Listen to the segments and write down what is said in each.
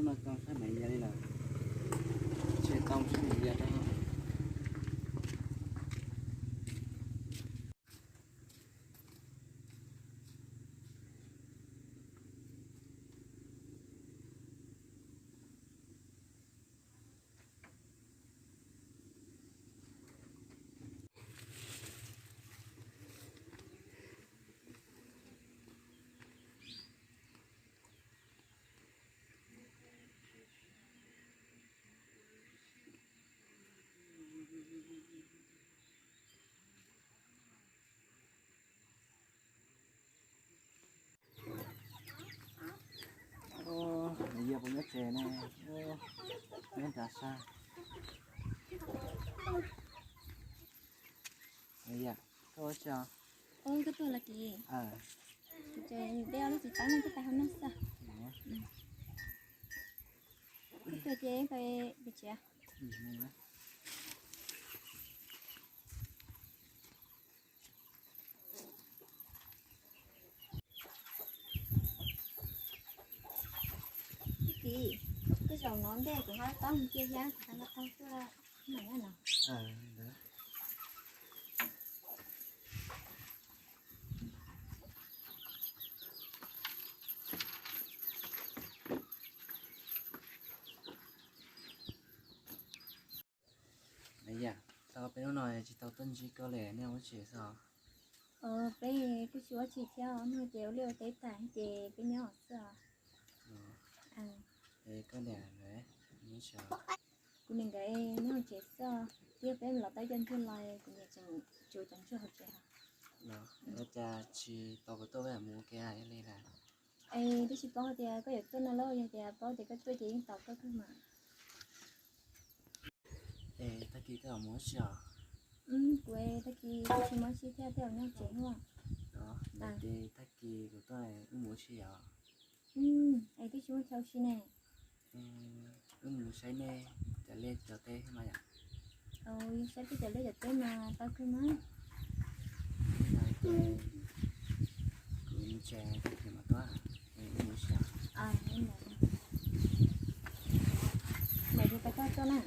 Tau saib Maiv Yaj li lawm. Tsis tau saib Maiv Yaj rau. Maiv Yaj puas nyob tsev ne? Nyob nram sab. Maiv Yaj, koj ua tsi os? Koj tuaj los kis. Ces yus de ob lub txiv taub no coj tais hauv no xwb. Koj tuaj ces pais pem tsev. Tij Kis, tej zaum no ntej kuv ho taub cia thiab kuv ho taub tuaj no. Maiv Yaj, tau peb hnub no tsis tau tuaj ntsib koj li, nej ua tsi xwb? Peb kuj tsis ua tsi thiab, hnub no ces ua liaj ua teb tag ces peb nyob xwb os. Es koj niam nkawd nyob tsev? Kuv niam nkawd nyob hauv tsev xwb os, thiab peb los tau ib co ntsuag los kuv niam tseem tsuav cov ntsuag hauv tsev os. Ua cas tsis tau kuv tuaj peb mus ua ke li lawm? Es twb tsis paub tias koj yuav tuaj no lauj, yog tias paub tias koj tuaj ces yeej tos koj kawg mas. Es tag kis koj mus ua si os? Kuv tag kis kuj tsis mus ua si thiab, tej zaum nyob tsev thiab. Ntawd ces tag kis kuv tuaj wb mus ua si os. Es twb tsis muaj chaw ua si ne. Wb mus saib nej cov liaj cov teb mas yom. Saib peb cov liaj cov teb mas tau kawg mas. Kuv mus tsev tag kis mam tuaj, wb mus ua si os. Ntawd ces tau koj tuaj na.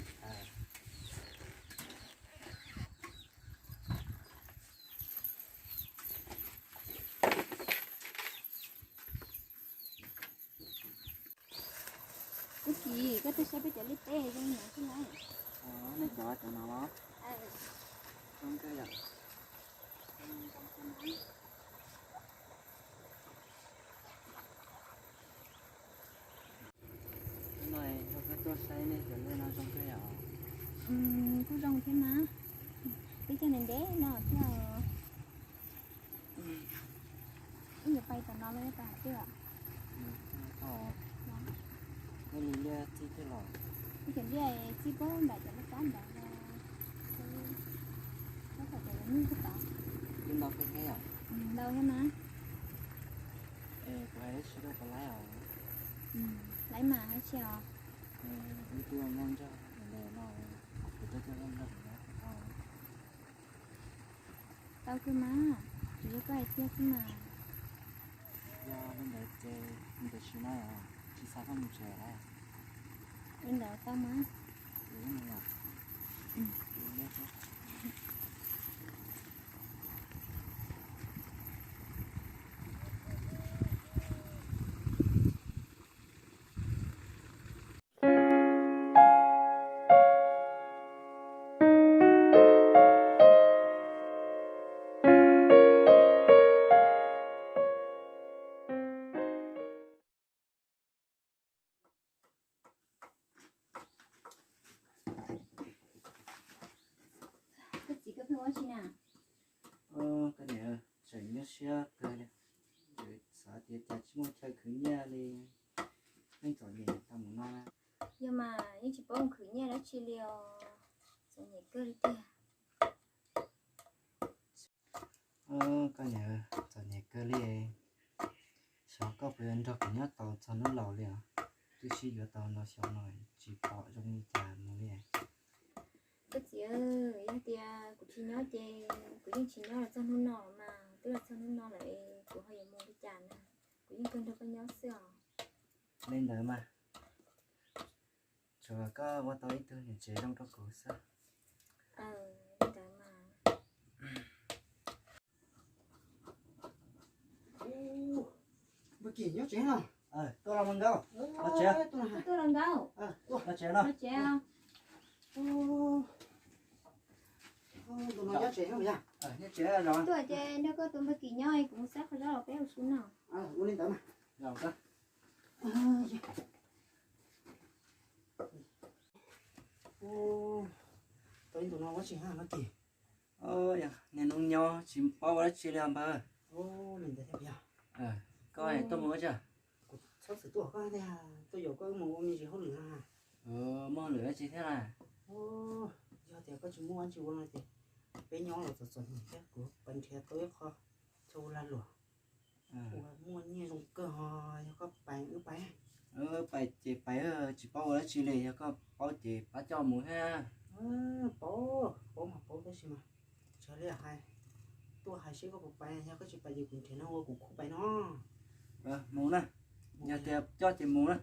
Tij Kis, koj tuaj saib peb cov liaj teb zoo li no xwb lauj. Nej cov cov no los? Zoo kawg yom. Hnub no yog koj tuaj saib nej cov liaj no zoo kawg yom. Kuj zoo thiab mas. Peb cog ntev ntev no thiab. Wb yuav pais tom no los pais hauv twg? Nej li liaj txij twg los? Wb cov liaj txij puag nram cov laj kab nrad los. Tab tom cov lawv nug puag tod. Twb ntau kawg thiab yom? Ntau thiab mas. Es kuv hais ib si rau puas laib os? Laib mas, laib tsis os. Wb twb nyob nrog lawv no, kuv twb coj nrog lawv no. Tau kawg mas, tsuas yog koj hais tiag xwb mas. Yog li ntawd ces mus tam sim no os, tsis xav koj mus tsev lawm. Li ntawd tau mas. Koj txiv, koj pheej ua si na? Koj niam, tseem nyuaj siab kawg li. Xav tias cas tsis muaj chaw khwv nyiaj li, yeej txom nyem tau mus no na. Yog mas, yeej tsis paub mus khwv nyiaj dab tsi li os. Txom nyem kawg li tiag. Koj niam, txom nyem kawg li. Xyov koj puas yuav nrog kuv nyob tau txog hnub laus li os. Twb sib yuav tau ntau xyoo no tsis pom zoo li cas mus li. Koj txiv, yog tias kuv tsis nyob ces kuv yeej tsis nyob los txog hnub no mas, twb los txog hnub no lawm kuv ho yuav mus li cas na? Kuv yeej kawg nrog koj nyob xwb os. Li ntawd mas, Koj ua tau ib tug niam tsev zoo rau kuv xwb. Npawg Kim nyob tsev no. Tuaj los Npawg Nkaub. Los tsev. Tuaj los Nkaub. Los tsev no. Los tsev. Nyob tsev no yog. Tuaj ces nrog koj tus Npawg Kim nyob, kuv mus xab qhov zaub los peb ua su noj. Ua li ntawd mas. Tau ib ntus no ua tsis haj Npawg Kim. Niaj hnub nyob tsis paub ua dab tsi li os npawg. Li ntawd thiab yog. Koj tuaj mus ua tsi? Kuv txhob txwm tuaj koj tias tuaj yaum koj mus ua me ntsis hauj lwm na. Muaj hauj lwm dab tsi thiab na? Yog tias koj tsis muaj dab tsi ua no ces peb nyob los txom txom nyem thiab, kuv pais nrhiav tau ib qho chaw ua lag luam uas muaj nyiaj zoo kawg ho, yog koj pais wb pais. Pais ces pais, tsis paub ua dab tsi li, yog koj paub ces pab coj mus thiab. Paub, paub mas paub tab sis mas tsawg li hais, tuaj hais seb koj puas pais, yog koj tsis pais ces kuv nrhiav neeg ua kuv khub pais no. Mus na, yog tias coj ces mus na.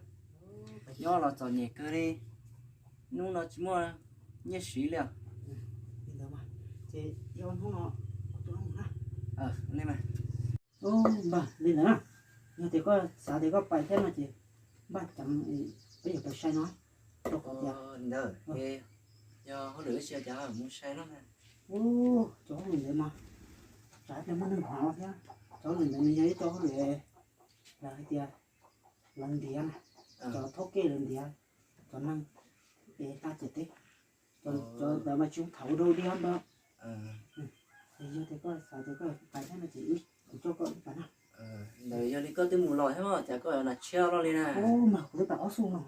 Nyob los txom nyem kawg li, hnub no tsis muaj nyiaj siv li os. Ces yog hnub no kuv tuaj mus na. Li mas. Npawg, li ntawd na, yog tias koj xav tias koj pais thiab no ces npaj ceev peb yuav pais sai no rau kuv tias. Li ntawd, yog hauj lwm ib txhia cas mus sai no na. Cov hauj lwm ntawd mas tsam ib pliag muaj neeg hnav thiab. Cov hauj lwm ntawd nws yog ib co hauj lwm lawv hais tias lawv ntiav na, cov thaub kej lawv ntiav cov neeg es tag ciam teb. Cov ntawd mas tsis thaum ua dog dig npawg. Yog tias koj xav tias koj pais thiab no ces kuv coj koj pais na. Ntawd yog li koj twb mus los thiab mas cas koj yuav hnav tshiab loj li na? Mas kuv twb pais ob xub no.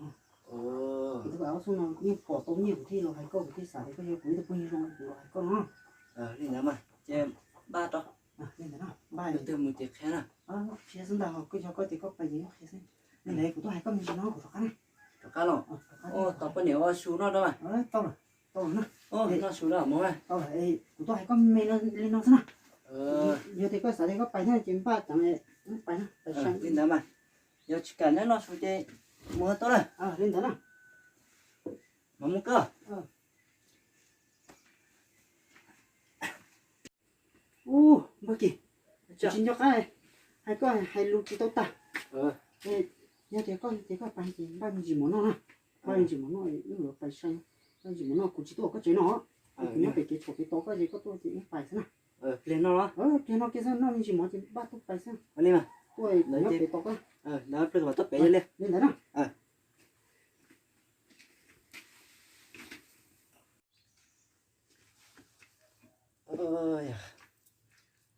Kuv twb pais ob xub no, yeej pom tau nyiaj kuv thiaj los hais koj, kuv thiaj xav tias koj yog kuv ib tug phooj ywg zoo kuv los hais koj no. Li ntawd mas ces npaj rau. Li ntawd na, npaj. Tus twg mus ces qhia na. Qhia xwb ntag, koj yog koj tias koj pais ces koj qhia xwb. Li ntawd kuv tuaj hais koj me ntsis no kuv rov qab na. Rov qab los? Tau poj niam ua su noj rau mas. Tau lawm, tau lawm na. Noj su rau mus. Tau lawm, kuv tuaj hais koj me li no xwb na. Yog tias koj xav tias koj pais thiab ces npaj ceev pais na. Li ntawd mas, yog tsis kam neb noj su ces mus tuaj na. Li ntawd na. Mas mus koj. Ub, Npawg Kim, tsis nco qab hais koj hais lus tsis tau tag. Yog tias koj tias koj pais ces npaj me ntsis mov noj na. Npaj me ntsis mov noj, wb yuav pais sai. Npaj me ntsis mov noj, kuv tsis tuaj koj tsev no. Kuv nyob pem kev tshuam pem tos koj ces koj tuaj ces wb pais xwb na. Pliag no los? Pliag no kiag xwb, noj me ntsis mov ces npaj tuaj pais xwb. Li mas. Tuaj nyob pem tos koj. Li ntawd na.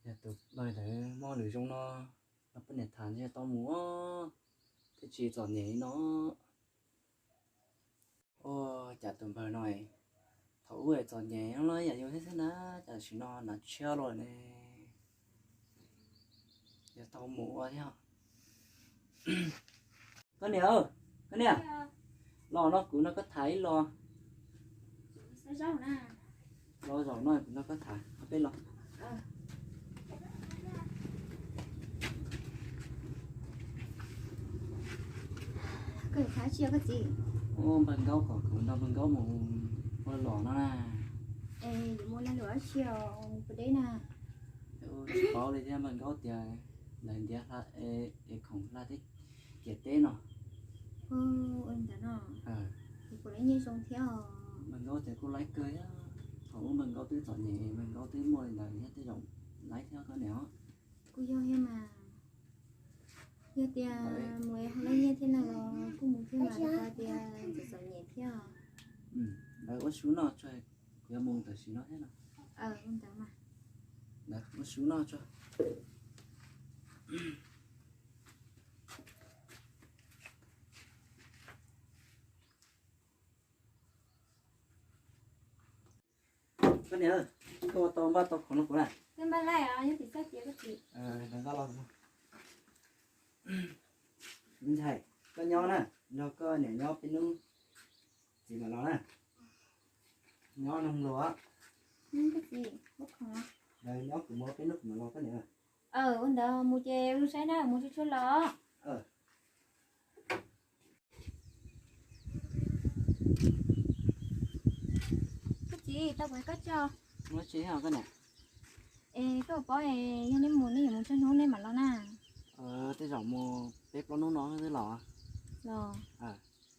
Yog tus npawg ntawd muaj hauj lwm zoo no, los poj niam tham ntshe tau mus, thiaj tsis txom nyem li no. Ua cas tus npawg no thaum ub txom nyem los yam yus thiab xwb na, tam sim no hnav tshiab loj ne. Yog tau mus ua thiab. Koj niam, koj niam, los no kuv nrog koj tham ib los. Los zaum no kuv nrog koj tham peb los. Koj tham tsi os koj txiv? Ua npawg Nkaub kom kuv nrog npawg Nkaub mus ua los no na. Es yuav mus lag luam tsi os, mus puas deb na? Tsis paub li thiab, npawg Nkaub tias lawv ntiav hla es khoom hla teb ciam teb no. Ua li ntawd no, kuv puas laib nyiaj zoo thiab os? Npawg Nkaub tias kuj laib kawg thiab, thaum ub npawg Nkaub twb txom nyem, npawg Nkaub twb muaj li ntawd thiab, tej zaum laib thiab koj niam os. Kuj yog thiab mas, yog tias mus es ho laib nyiaj thiab no los kuj mus thiab mas, rau qhov tias txom txom nyem thiab os. Lawv ua su noj tso, kuv yuav mus tam sim no thiab no. Ua su noj tso. Koj niam, koj ua tau npaj tau khoom no kuv na. Ntxhais, koj nyob na, nrog koj niam nyob peb hnub, txiv mam los na. Nyob nrog luag. Nyob kuv mus peb hnub kuv mam los koj niam. Ua ntawd mus ces zoo saib na, mus tsuag tsuag los. Koj txiv, tau kuv hais koj tso. Muaj dab tsi koj niam? Es koj paub, yog neb mus neb yuav mus tsawg hnub neb mam los na? Tej zaum mus peb plaub hnub no twb los. Los.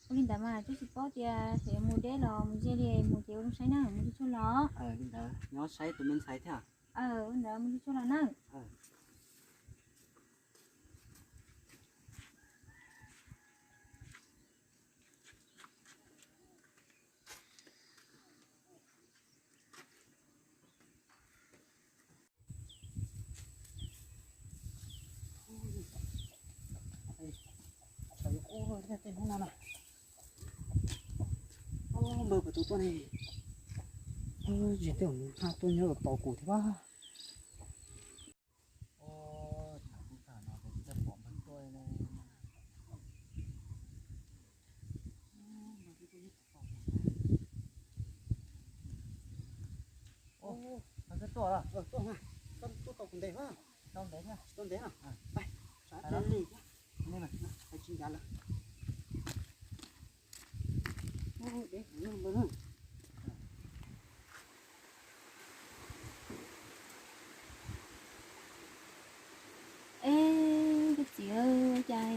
Ua li ntawd mas twb tsis paub tias xyov yuav mus deb los mus ze li, mus ces ua zoo saib na, mus tsuag tsuag los. Li ntawd nyob saib tus me ntxhais thiab. Ua ntawd mus tsuag tsuag los na. Npawg, puas tus tuaj ne? Zis tej zaum nws haj tuaj nyob tos kuv thiab. Tuaj, tuaj tos kuv ntev, tsis tau ntev na. Tsis ncav lawm. Es koj txiv, cas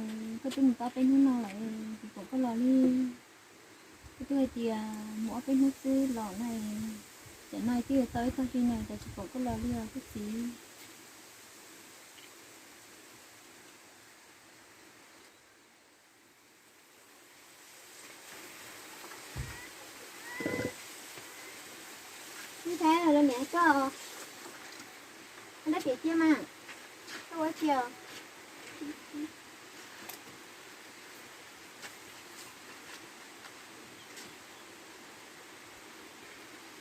koj twb mus tau peb hnub no lawm tsis pom koj los li? Koj twb hais tias mus ob peb hnub xwb los na, tam no twb yuav tau ib tag hli no cas tsis pom koj los li os koj txiv? Me ntxhais, los niam koj, koj dab tsi cia mas, koj ua tsi os?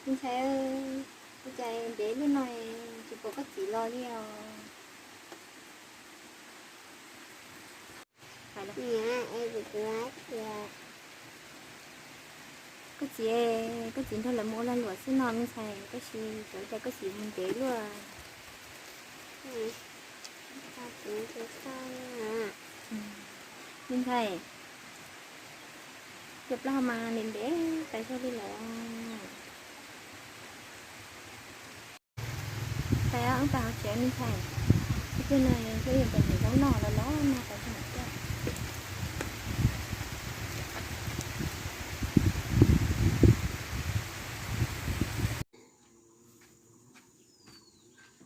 Me ntxhais, ua cas ntev luaj no tsis pom koj txiv los li os? Koj txiv, koj txiv nrog lawv mus ua lag luam xwb no me ntxhais, tab sis xyov cas koj txiv mus ntev luaj. Me ntxhais, cov plaub hau mas ntev ntev tas zog li lawm. Tais, wb pais hauv tsev me ntxhais, ib pliag no peb yuav cov niam zaub noj los los noj tais zog thiab.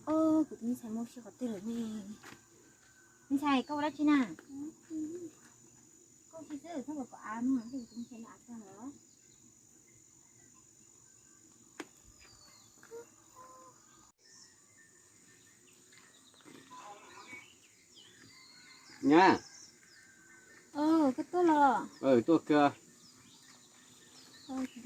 Os, kuv tus me ntxhais mus si qhov twg lawm ne? Me ntxhais, koj ua dab tsi na? Koj ua si xwb, txhob kom av muag, kuv tus me ntxhais av tag lawm. Nyab. Koj tuaj los? Tuaj kawg. Txiv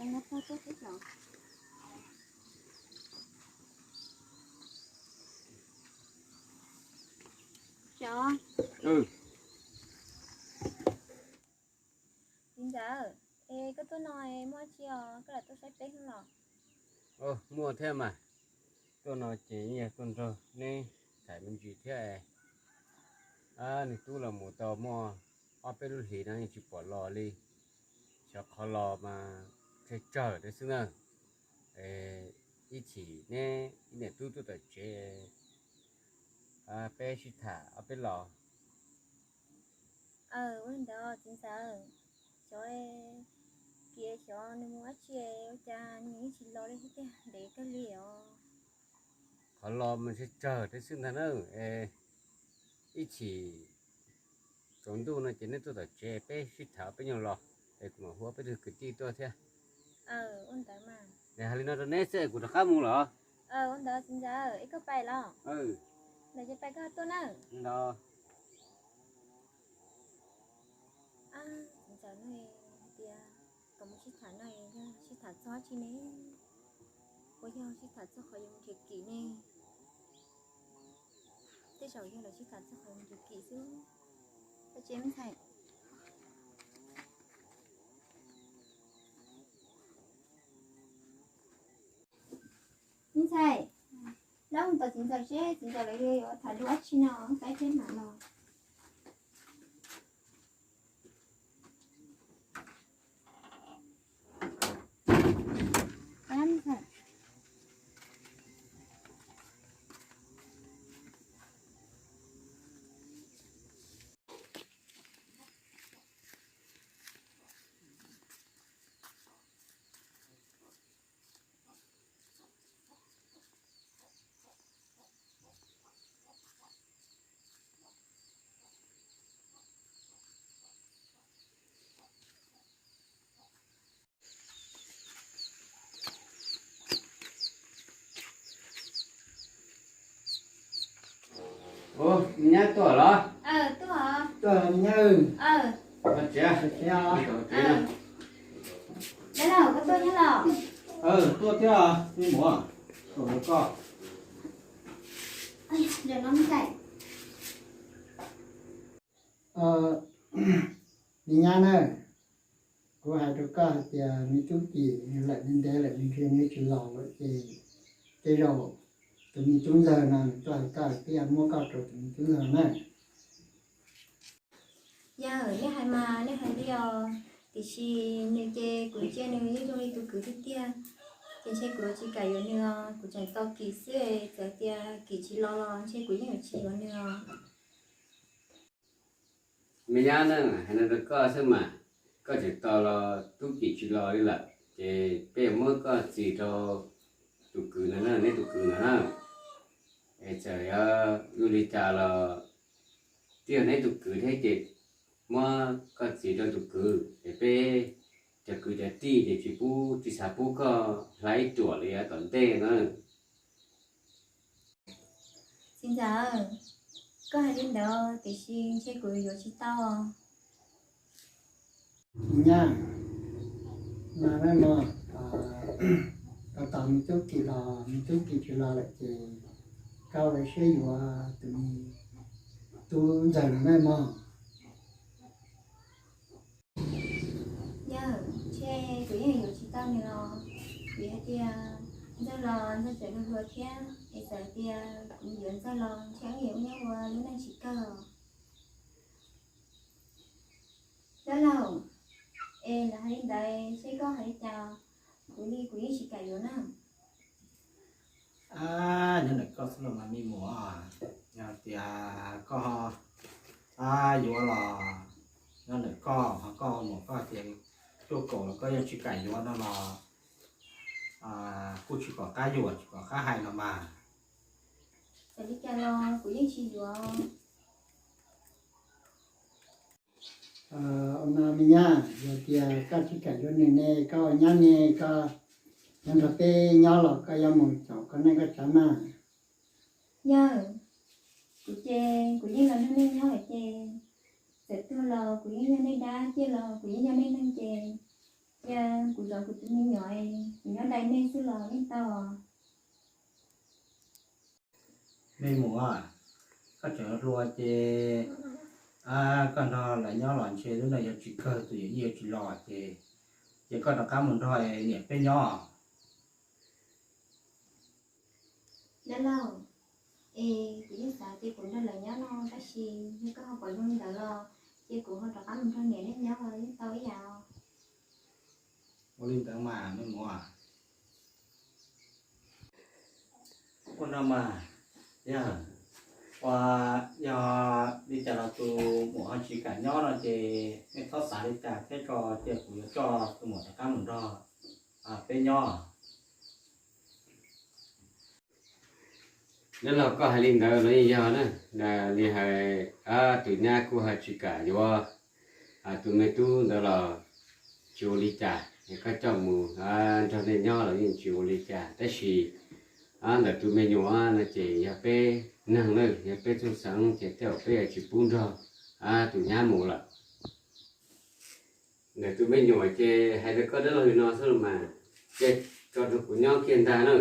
ntxawm, es koj tuaj no muaj dab tsi os, koj lam tuaj saib peb hnub los? Muaj thiab mas, tuaj no ces yog tuaj nrog neb tham me ntsis thiab. Nws tub los mus tau muaj ob peb lub hlis no yeej tsis pom los li. Xyov qhov los mas tsawg tsawg thiab xwb na. Ib chim neb ib niam tub tuaj tom tsev, peb sib tham ob peb los. Ua li ntawd txiv ntxawm, xyov, tias xyov nws mus dab tsi ua cas nws yeej tsis los li thiab tiag, ntev kawg li os. Qhov los mas tsawg tsawg thiab xwb ntag na. Ib chim tsaus ntuj no ces neb tuaj tom tsev peb sib tham peb nyuag los, es kuv mam hu ob peb tug kwv tij tuaj thiab. Ua ntawd mas. Es hais li no rau neb xwb es kuv rov qab mus los? Ua ntawd txiv ntxawm, es koj pais los? Ntawd ces pais koj tuaj na. Ntawd. Txiv ntxawm no hais tias kom mus sib tham no yog sib tham txog dab tsi ne? Puas yog sib tham txog qhov yuav mus nrhiav kim ne? Tej zaum yog lawv sib tham txog qhov mus nrhiav kim xwb. Koj tsev me ntxhais. Me ntxhais, los mus tom txiv ntxawm seb txiv ntxawm lawv yuav tham lus dab tsi no, peb thiab mam los. Tuaj los? Tuaj, me nyab. Dab laug, koj tuaj thiab los? Tuaj thiab, me muam, tuaj nrog koj. Me nyab na, kuv hais rau koj hais tias me tub Kim lawm ntev lawm nws nrhiav nws tsis los lawm ces tej zaum tus me tub ntxawg no nws tuaj hais koj, twb muab koj rau tus me tub ntxawg na. Yawg, nej hais mas nej hais li os, tiam sis nws ces kuv cia nws yeej zoo li tus kwv tiag tiag, ces ntshe kuv yuav tsis kam yuav nws os. Kuv tseem tos Kim xwb, txawm tias Kim tsis los los ntshe kuv yeej yuav tsis yuav nws os. Me nyab na, hais no rau koj xwb mas, koj tseem tos los tub Kim tsis los li lawm ces peb yuav muab koj txis rau tus kwv no na, neb tus kwv no na. Es txawm yog ua li cas los twb yog neb tus kwv thiab ces muab koj txis rau tus kwv es peb cov kwv cov tij ces tsis pub, tsis xav pub koj hla ib ruam li tom ntej na. Txiv ntxawm, koj hais li ntawd tiam sis ntshe kuv yuav tsis tau. Nyab, mas nej no, tos tos me tub Kim los, me tub Kim tsis los lawm ces koj ua siab yuav tus me tub ntxawg no nej mog. Yawg, ntshe kuv yeej yuav tsis tau nws los, vim hais tias ntxawg los ntxawg tseem hluas hluas thiab, es txawm tias kuv yuav ntxawg los ntshe wb yuav nyob ua lub neej tsis kawg. Dab laug, es lawv hais li ntawd seb koj hais li cas, kuv li kuv yeej tsis kam yuav na. Nyob ntawm koj xwb los mas me muam, yog tias koj yuav los nyob ntawm koj, ho koj muam koj tias cuaj kaum los koj yeej tsis kam yuav no los kuj tsis pom qab yuam tsis pom qab hais los mas. Txawm li cas los kuv yeej tsis yuav. Ua no me nyab, yog tias koj tsis kam yuav nws ne, koj ua nyab ne, koj nyob nrog peb nyob los koj yuav mus caum koj neej koj tsav mas. Yawg, kuv ces kuv yeej los nrog nej nyob lawm ces, txawm tuag los kuv yeej yog nej dab, ciaj los kuv yeej yog nej neeg ces, cia kuv zov kuv tus me nyuam, kuv nyob dai nej xwb los yeej tau. Me muam, koj tseem hluas ces koj nrog lawv nyob los ntshe lub neej yuav tsis kawg, tus yawm yij yuav tsis los ces, ces koj rov qab mus nrog niam peb nyob. Dab laug, es kuv yeej xav tias kuv nrog lawv nyob no tab sis yog koj ho pom zoo li ntawd los ces kuv ho rov qab mus nrog niam nej nyob los yeej tau ib yam. Ua li ntawd mas me muam. Ua no mas, yog, ua, yog li cas los tus muam ho tsis kam nyob no ces nej txhob xav li cas thiab tso, cia kuv yuav coj tus muam rov qab mus nrog peb nyob. Dab laug, koj hais li ntawd los yeej yog na, li hais tus nyab kuj ho tsis kam yuav tus me tub ntawd los tsis ua li cas, es koj coj mus nrog nej nyob los yeej tsis ua li cas, tab sis ntawm tus me nyuam no ces yog peb neeg na, yog peb txoj xeem ces tej zaum peb yuav tsis pub nrog tus nyab mus lawm. Ntawm tus me nyuam ces hais rau koj dab laug li no xwb los mas, ces tso rau kuv nyob kiag ntag na.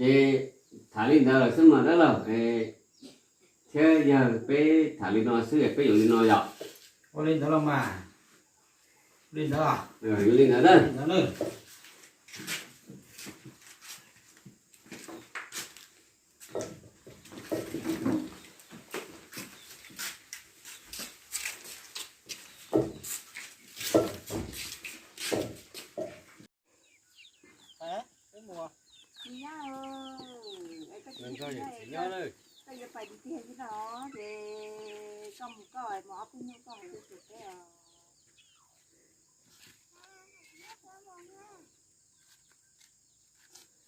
Ces tham li ntawd lawm xwb mas dab laug, thiab yog peb tham li no xwb peb yuav li no yom? Ua li ntawd los mas, li ntawd, yuav li ntawd na. Txiv nyab, koj yuav pais tiag tiag li no ces koj mus koj, mus ob peb hnub koj hais li tus peb os.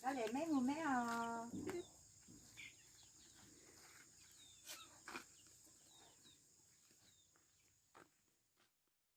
Koj de meb mus meb os.